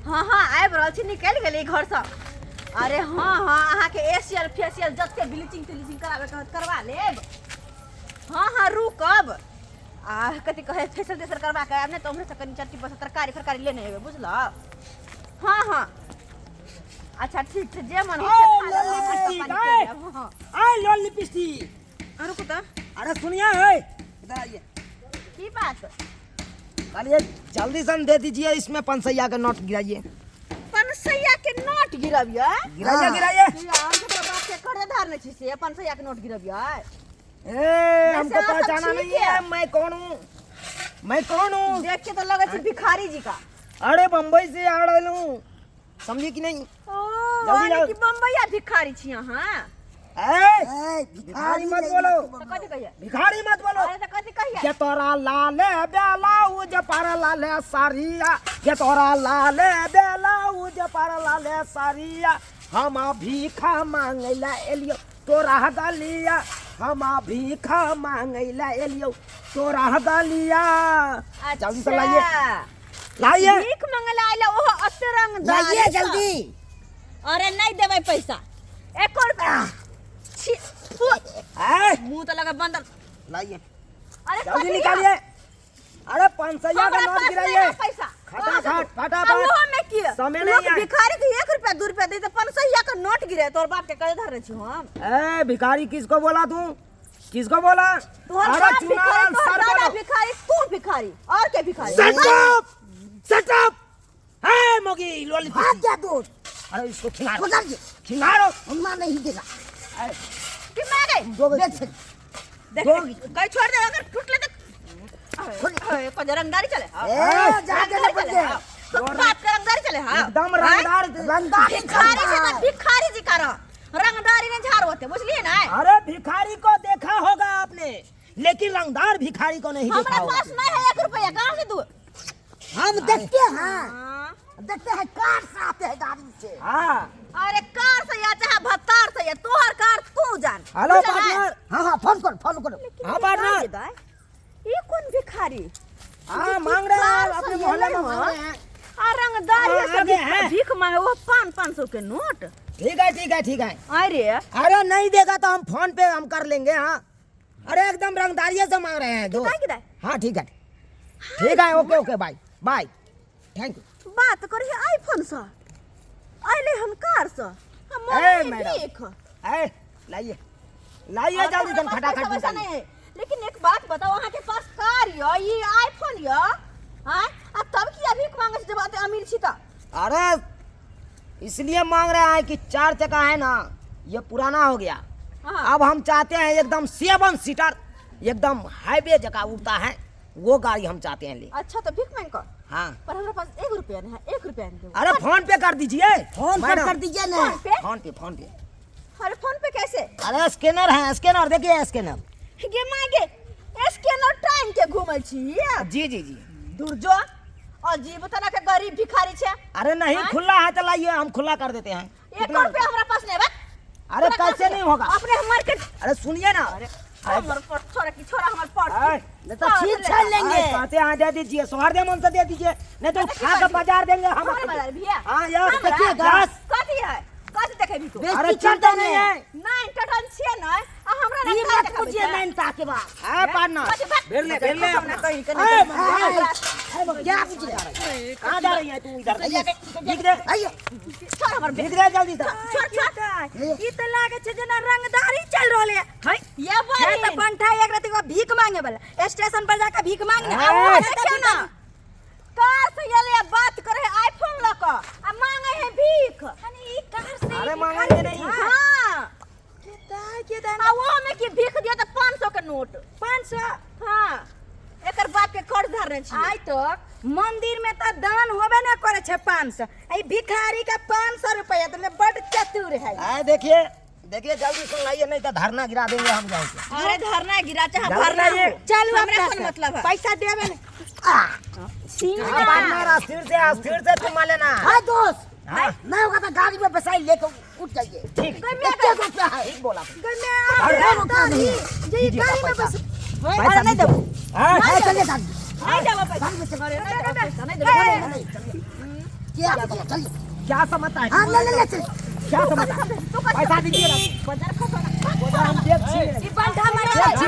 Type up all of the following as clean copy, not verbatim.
हँ हँ आबि रहल छी, निकलि गेली घरसँ। अरे हँ हँ, अहाँके एशियल फेसियल जते ब्लीचिंग तिलीचिंग कराबैके होत करवा लेब। हँ हँ रुकब, आ कथी कहै, फेसियल तेसियल करवा के आयब ने तऽ उम्हरेसँ कनि चट्टी पर तरकारी फरकारी लेने एबै, बुझलऽ? हँ हँ, अच्छा ठीक छै, जे मन होत से खा लेब, हम नाश्ता पानी करि लेब। हँ। आय लोल लिपस्टिक। आ, रुकू तऽ। अरे सुनिए है, इधर आइए। की बात? अरे जल्दी से दे दीजिए, इसमें 500 का नोट गिराइए। 500 के नोट गिरबियै? गिराइए। हाँ। गिराइए। कि हम तो बाप के कर्जधार नहीं छी से 500 के नोट गिरबियै? ए, हमको वैसे अहाँ सब पहचाना ठीक नहीं है। है? मैं कौन हूँ, मैं कौन हूँ? देख के तो लगे छै भिखारी जी का। अरे बम्बई से आ रहा हूँ, समझी कि नहीं? ओ जल्दी यानी लाओ। कि बम्बईया भिखारी छी अहाँ? ए, ए, भिखारी मत नहीं बोलो। तो कथी कहिए? भिखारी मत बोलो। अरे तो कथी कहिए? जे तोरा लाले बेलाउज पर लाले सारिया, जे तोरा लाले बेलाउज पर लाले सारिया, हम भीखा मांगैला एलियो तोरा गलिया, हम भीखा मांगैला एलियो तोरा गलिया। जल्दी से लाइए। अच्छा। लाइए। भीख मंगला आइला ओहो अते रंगदार। लाइए जल्दी। अरे नहीं देबै पैसा एको रुपया। छी, थू। ए, मुंह तो लगा बंदर। लाइए। अरे जल्दी कथी निकालिए। अरे 500 का हमरा नोट पास नहीं गिराइए। है पैसा। फटाफट, फटाफट। आ ओहो में की समय लोग नहीं है। भिखारी के 1 रुपया 2 रुपया दे तो 500 का नोट गिरे, तोर बाप के कर्ज धरने छी हम। ए भिखारी किसको बोला तू? किसको बोला? तोहर अरे बाप चुनाव भिखारी, तोहर सर दादा बोलो। भिखारी, तू भिखारी और के भिखारी? Shut up! Shut up! हे मोगी लोली। भाग जा दोस्त। अरे इसको खिला, उधर जा। खिला। अम्मा नहीं देगा। कि मैं गई दो देख। देख, दो। कहीं छोड़ दे, अगर टूटले तो अरे को रंगदारी चले। हाँ। ए, जा के रंगदारी ले चले, बच्चे। हाँ। तो बाप के रंगदारी चले, हाँ। एकदम हाँ? रंगदार। रंगदारी भिखारी से चलता तो है। भिखारी जी का रंगदारी नहीं झाड़ होते, बुझलिए ना? अरे भिखारी को देखा होगा आपने, लेकिन रंगदार भिखारी को नहीं देखा हमरा होगा। पास नहीं है 1 रुपया, कहाँ से तू? हम देखते हैं। हाँ। देखते हैं कार से आते हैं, गाड़ी से। हाँ। अरे कार से या चाहे भत्तार से या, तोहर कार तू जान। हेलो बुझल है? पार्टनर। हाँ हाँ, फोन करो, फोन करो। हाँ पार्टनर। दाई, ये कौन भिखारी? हाँ, मांग रहे हैं कार अपने से मोहल्ले में एलै मांग हँ। रहे हैं। आ रंगदारी हाँ, से आगे भीख हैं। भीख मांगे वो 500-500 के नोट। ठीक है, ठीक है, ठीक है। अरे अरे नहीं देगा तो हम फोन पे हम कर लेंगे। हाँ, अरे एकदम रंगदारिये से मांग रहे हैं दोस्त। कितना कितना? हाँ ठीक है, ठीक है, okay okay, bye bye, thank you. बात करी आईफोन से, अइले हम कार से, हम ए, मांगे मैडम। भीख। ए, लाइए लाइए और जल्दी हमरा से पास फटाफट पैसा वैसा निकालिए। नहीं है। लेकिन एक बात बताओ, अहाँ के पास कार यो, ये आईफोन यो, हाँ? आ तब की भीख मांगे छी जब अते अमीर छी त? अरे इसलिए मांग रहे हैं कि 4 चक्का है ना, ये पुराना हो गया। हाँ। अब हम चाहते हैं एकदम 7 सीटर, एकदम हाईवे जगह उड़ता है वो गाड़ी हम चाहते हैं ले। अच्छा तो भीख मांग कर। हाँ। पर हमारे पास 1 रुपया नहीं है, 1 रुपया नहीं है। अरे फोन पे कर दीजिए। फोन पे मैडम। कर दीजिए ना। फोन पे? फोन पे, फोन पे। अरे फोन पे कैसे? अरे स्कैनर है, स्कैनर देखिए, स्कैनर। गे मांगे स्कैनर टाइम के घूमै छी। जी जी जी। दुर्जो अजीब तरह के गरीब भिखारी छे। अरे नहीं हाँ? खुला है तो लाइए, हम खुला कर देते हैं। 1 कितना रुपया हमरा पास नहीं बा। अरे तोरा कैसे कहाँ नहीं से? होगा? अपने मार्केट। अरे सुनिए ना। अरे हमर पर छोरा की छोरा हमर पर। अरे, नहीं तो छीन छान लेंगे। अरे, पाते यहाँ दे दीजिए, सौहार्द मन से दे दीजिए, नहीं तो अरे, उठा के की बाजार देंगे हम। हमारे बाजार भैया। हाँ, यस, हमरा? देखिए, यस। कथी है? कथी देखे भी तू? बेइज्जती अरे कर चिंता देंगे। नहीं है। नाइन टटन छिए न, आ हमरा ई रंगदार मत देखाबै पूछिए छै। नाइन ता के बात। ए, पार्टनर। कथी बात? बेल ले, बेल ले अपना। कहीं के ए, नहीं। ए, क्या पूछ रहे? कहाँ जा रही है तू इधर? भीग दे, आइए। छोड़ हमर भीग दे जल्दी से। छोड़, छोड़। ई त लागे छै जेना रंगदारी चल रहल है। है, ये है बहिन। त पंठा एक राति को भीख मांगे वाला, स्टेशन पर जाके भीख मांगने। ए। आ वो देखियौ ना, कार से एलै आ बात करे है आईफोन लऽ कऽ आ मांगे है भीख। अरे ई कार से अरे मांगेंगे नहीं। हाँ। केता केता? आ वो में की भीख दियो त 500 के नोट। 500? हाँ, एकर बाप के कर्ज धरने छी। आइ तक मंदिर में त दान होबे ना करे छै 500, ई भिखारी का 500 रुपया त बड चतुर है। आए देखिए, देखिए जल्दी सुन लाइए, नहीं तो धरना गिरा देंगे हम यहाँ से। अरे धरना गिरा चाहे जल्दी भरना लाइए। हो। चलू हमरा अपना कोन से। मतलब है? पैसा देबे ने। हाँ, पार्टनर, अस्थिर से, अस्थिर से तुम लेना। हाँ दोस्त। हाँ। नहीं होगा तो गाड़ी में पैसा लेके उठ जाइए। ठीक। एक रुपया है। ठीक बोला। गमे अरे, रुपया नहीं है। जे ई गाड़ी में पैसा। बस पैसा अरे नहीं देबू। हाँ, हाँ, चलिए गाड़ी। नहीं देबो पैसा। गाड़ी में चलिए। अरे नहीं देबो पैसा, नहीं देबो। नहीं, चलिए। क्या दीजिए, चलिए। क्या समझता है? हाँ, ले ले ले चलिए। क्या समझता है? पैसा दीजिए ना। बोला हम देख छी। ई बंधा मारे देख छी।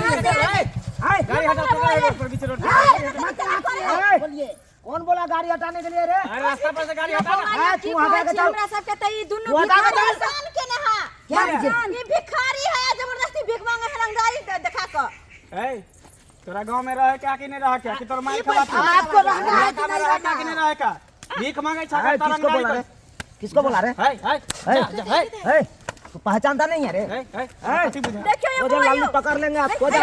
आए, गाड़ी हटा तो गाड़ी पर बीच रोड पे। आए। बोलिए। कौन बोला गाड़ी हटाने के लिए रे? अरे रास्ता पर से गाड़ी हटा ना। आए, की तू हटा कहै के छी चल। हमरा सबके त ई दुनू तू हटा के भिखारी चल। इंसान के ना हा। क्या दीजिए? ई भिखारी है, जबरदस्ती भीख मांगे है रंगदारी देखा क। ए, तोरा गांव में रहे क्या कि नहीं रहे क्या कि तोर माई खला तू? आपको रहना है कि इलाका में नहीं रहे रहना क्या कि नहीं रहे का? भीख मांगे छा आए, तारा किसको गाड़ी बोला रे? किसको बोला रे? है है है, जा, है है, तू पहचानता नहीं है रे? है है है। कथी बुझा देखियो ये वो जो बुआ लालू यो। पकड़ लेंगे आपको। अरे,